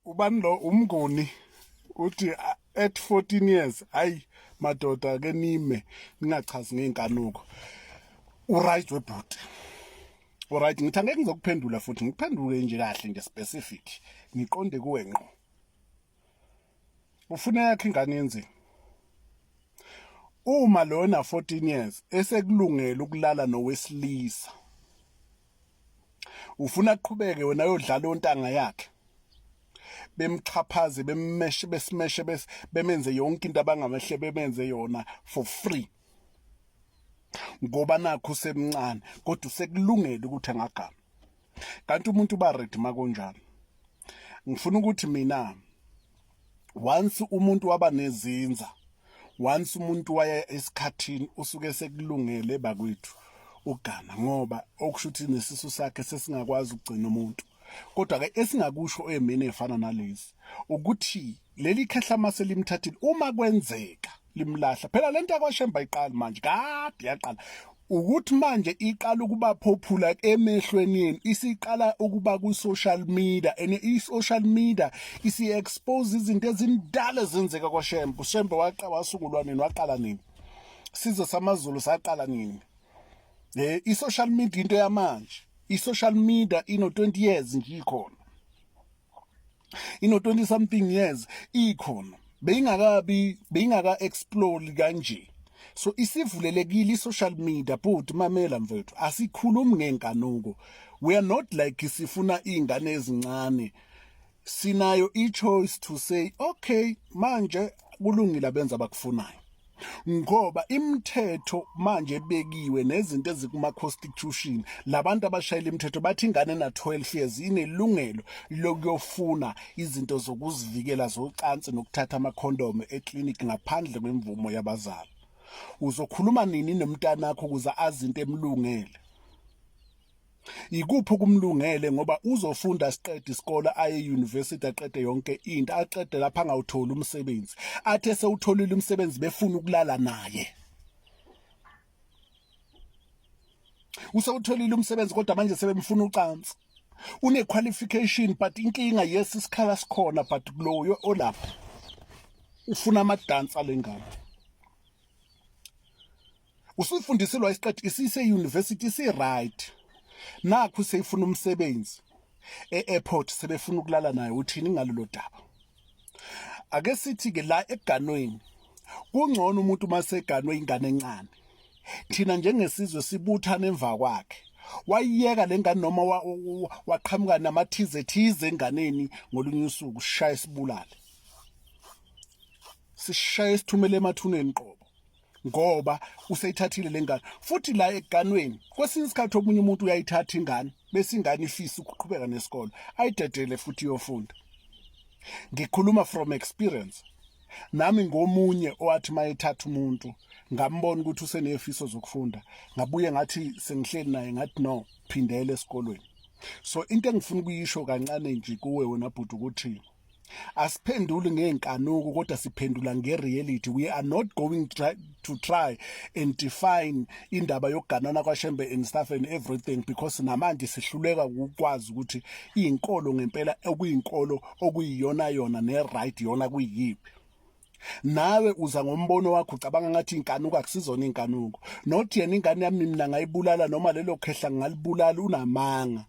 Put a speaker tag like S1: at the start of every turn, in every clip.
S1: Ubani lo umnguni uthi at 14 years? Hayi madoda, ke nime ningachazi ngeenkanuko. Uright webhuti, uright. Ngithi angeke ngizokuphendula futhi ngikuphendule nje kahle nje, specific, ngiqonde kuwe ngqo. Ufuna yakhe ingane yenzeni uma lona 14 years esekulungela ukulala nowesilisa? Ufuna aqhubeke wena yodlala ontanga yakhe, bemxhaphaze, bemmeshe, besimeshe, bemenze yonke into abangamehle bemenze yona for free, ngoba nakho usemncane kodwa usekulungela ukuthi angagama? Kanti umuntu uba ready makunjani? Ngifuna ukuthi mina, once umuntu waba nezinza, once umuntu waya esikhathini, usuke sekulungele bakwethu ugana, ngoba okusho ukuthi nesisu sakhe sesingakwazi ukugcina umuntu. Kodwa ke esingakusho emini efana nalezi ukuthi leli khehla mase limthathile, uma kwenzeka limlahla, phela lento yakwaShemba iqala manje, kade yaqala, ukuthi manje iqala ukuba popular emehlweni yenu, isiqala ukuba ku social media, and i social media isi expose izinto ezindala ezenzeka kwaShembe. uShembe waqa wasungulwa nini? Waqala nini? Sizwe samaZulu saqala nini? I social media into yamanje. I social media ino 20 years nje ikhona, ino 20 something years ikhona, beyingakabi, beyingaka explode kanje. So isivulelekile i-social media. But mamela mfethu, asikhulumi ngenkanuko. We are not like sifuna izingane ezincane. Sinayo i-choice to say, okay, manje kulungile, abenza abakufunayo, ngoba imithetho manje ebekiwe nezinto ezikuma constitution, labantu abashayela imithetho bathi ingane na 12 years inelungelo lokuyofuna izinto zokuzivikela zocansi nokuthatha amakhondomu eclinic ngaphandle kwemvumo yabazali. Uzokhuluma nini nomntanakho ukuze azi into emlungele? Ikuphi okumlungele? Ngoba uzofunda, siqede isikole, aye university, aqede yonke into, aqede lapha angawutholi umsebenzi, athe esewutholile umsebenzi befuna ukulala naye. Usewutholile umsebenzi kodwa manje sebemfuna ucansi. Une qualification, but inkinga, yes, isikhala sikhona, but loyo olapha ufuna amadansa lengane. Usufundiselwa isiqedu, isise university, isi right, nakho seyifuna umsebenzi e-airport, sebefuna ukulala naye. Uthini ngalelo daba? Ake sithi ke la eganweni kungcono umuntu maseganwe ingane encane, thina njengesizwe sibuthana emva kwakhe. Wayiyeka lengane noma waqhamuka namathize thize enganeni, ngolunye usuku sishaya sibulale, sishaye sithumele emathuneni qobo, ngoba useyithathile lengane. Futhi la ekuganweni, kwesinye isikhathi omunye umuntu uyayithatha ingane, bese ingane ifisa ukuqhubeka nesikolo, ayidedele futhi iyofunda. Ngikhuluma from experience. Nami ngomunye owathi mayethatha umuntu, ngambona ukuthi usenefiso zokufunda, ngabuye ngathi sengihleli naye, ngathi, "No, phindele esikolweni." So into engifuna ukuyisho kancane nje kuwe wena bhuti ukuthi asiphenduli ngeenkanuko kodwa siphendula ngereality. We are not going to try and define indaba yokuganana kwaShembe and stuff and everything, because namanje sihluleka ukwazi ukuthi iyinkolo ngempela, okuyinkolo okuyiyona yona ne-right yona kuyiyiphi. Nawe uza ngombono wakho, ucabanga ngathi inkanuko akusizona inkanuko, not yena ingane yami mina ngayibulala noma lelo khehla ngalibulala. Unamanga.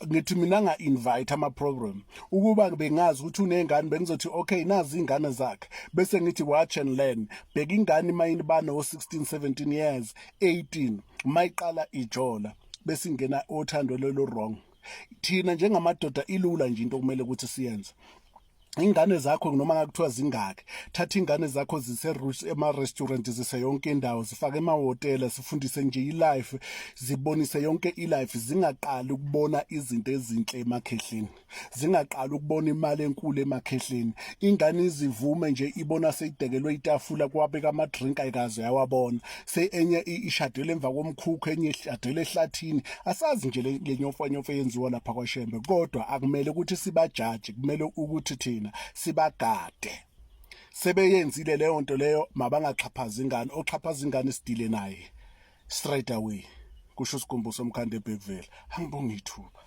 S1: Ngithi mina nga-invite ama-program, ukuba bengazi ukuthi uney'ngane bengizothi, okay, nazi iy'ngane zakhe, bese ngithi, watch and learn. Bheka ingane mayini bano-16, 17 years, 18, mayiqala ijola, bese ingena othando lelo wrong. Thina njengamadoda ilula nje into okumele ukuthi siyenze. Ingane zakho noma ngakuthiwa zingaki, thatha ingane zakho zise ema-restaurant, zise yonke indawo, zifake emahhotela, sifundise nje i-life, zibonise yonke i-life. Zingaqali ukubona izinto ezinhle emakhehleni, zingaqali ukubona imali enkulu emakhehleni. Ingane izivume nje ibona seyidekelwe itafula, kwabeka ama-drink ayikaze yawabona, se enye ishadele emva komkhukhu, enye ishadele ehlathini. Asazi nje le nyofanyofo eyenziwa lapha kwaShembe, kodwa akumele ukuthi sibajaji, kumele ukuthi thina thina sibagade. Sebeyenzile leyo nto leyo, mabangaxhaphazi ingane. Oxhaphaza ingane sidile naye straight away, kusho uSigumbu somkhanda eBergville. Angibonge ithuba.